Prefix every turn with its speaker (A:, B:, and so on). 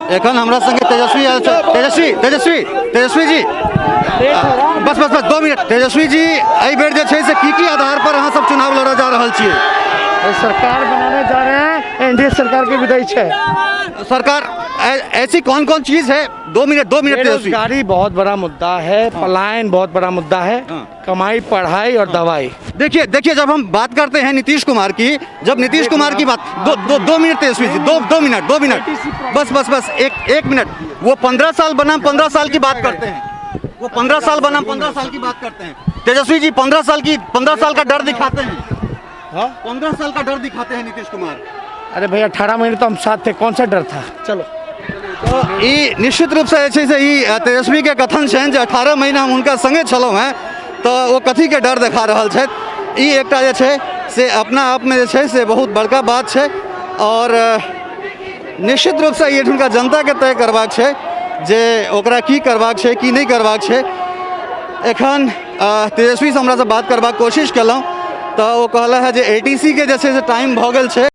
A: एखन हमरा संगे तेजस्वी आयल छथि। तेजस्वी, तेजस्वी, तेजस्वी जी, बस बस बस 2 मिनट। तेजस्वी जी, एहि बेर जे छै से की की आधार पर अहाँ सब चुनाव लड़ऽ जा रहल छियै?
B: सरकार बनाने जा रहे हैं, एनडीए सरकार के विदाई है।
A: सरकार ऐसी कौन कौन चीज है? 2 मिनट, 2 मिनट तेजस्वी।
B: बेरोजगारी बहुत बड़ा मुद्दा है, पलायन बहुत बड़ा मुद्दा है। कमाई, पढ़ाई और दवाई।
A: देखिए, देखिए, जब हम बात करते हैं नीतीश कुमार की, जब नीतीश कुमार की बात, दो दो 2 मिनट तेजस्वी जी, दो 2 मिनट, 2 मिनट, बस बस बस, एक एक मिनट। वो 15 साल बनाम 15 साल की बात करते हैं, वो 15 साल बनाम 15 साल की बात करते हैं। तेजस्वी जी, 15 साल की, 15 साल का डर दिखाते हैं।
B: हाँ?
A: 15 साल का डर दिखाते हैं नीतीश कुमार।
B: अरे भाई, 18 महीने तो हम साथ थे, कौन सा डर था? चलो।
A: तऽ ई निश्चित रूपसँ जे छै से ई तेजस्वीके कथन छनि जे 18 महीना हम हुनका सङ्गे छलहुँ हेँ, तऽ ओ कथीके डर देखा रहल छथि? ई एकटा जे छै से अपना आपमे जे छै से बहुत बड़का बात छै आओर निश्चित रूपसँ ई एठुनका जनताके तय करबाक छै जे ओकरा की करबाक छै, की नहि करबाक छै। एखन तेजस्वीसँ हमरासँ बात करबाक कोशिश केलहुँ तऽ ओ कहला है जे ए टी सी के जे छै से टाइम भऽ गेल छै।